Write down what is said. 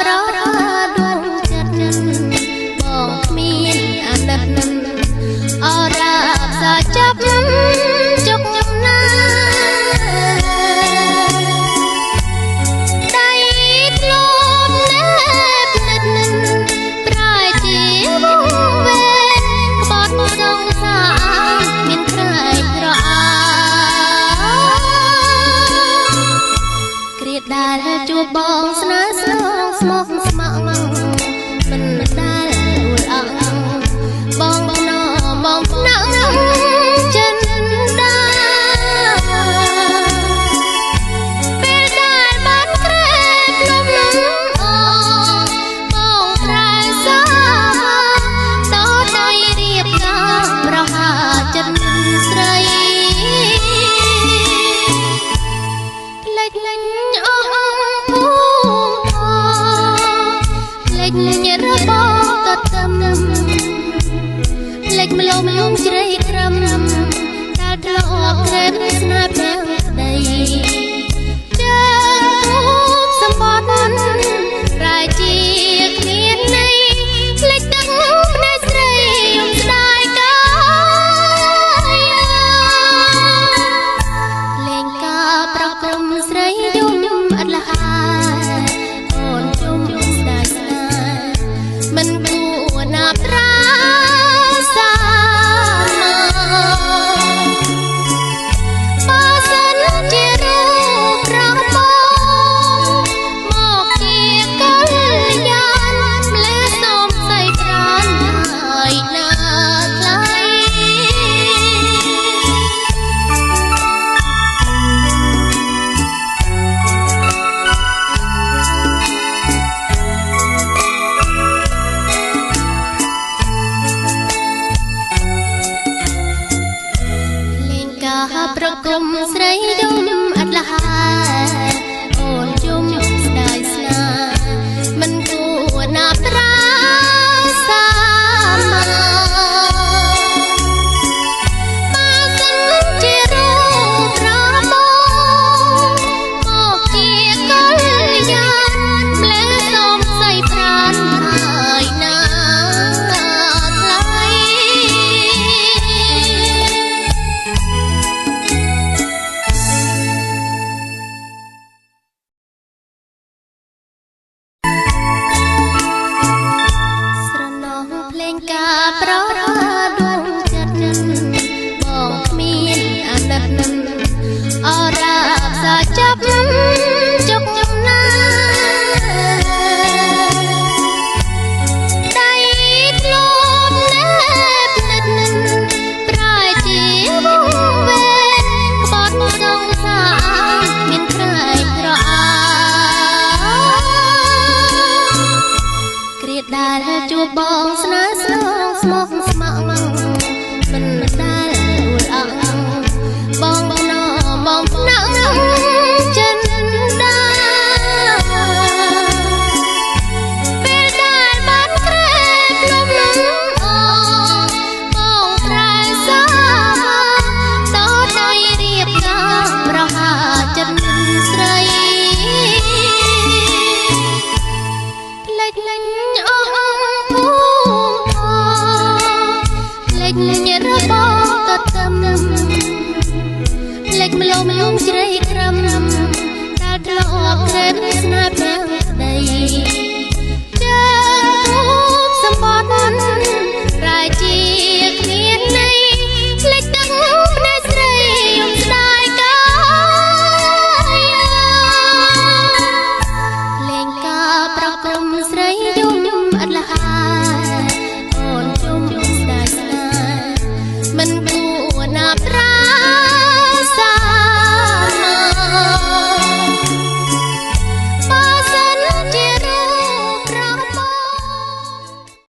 ប្រដួងចិត្តបងគ្មានអាណិតអរាបសាចាប់ជុកណាដៃធ្លាប់ណែបនិតប្រែជាវងវែងក្បត់សង្សារមានក្រែកក្រអាគ្រាដែលជួបបងស្នេហ៍ស្នងស្មោះស្ម័គ្រមិនដែលអួលអងបងណបងថ្នាក់ចិនដាពេលដែលបានក្រែភ្នំអបងប្រែសាតដៃរៀបការប្រហាចិត្តស្រីផ្លេចលេញអស់ភូមិផ្លេចរបស់កតឹមផ្លេចម្លំជ្រៃក្រឹមដែលធ្លាប់ក្រែនស្នេហ៍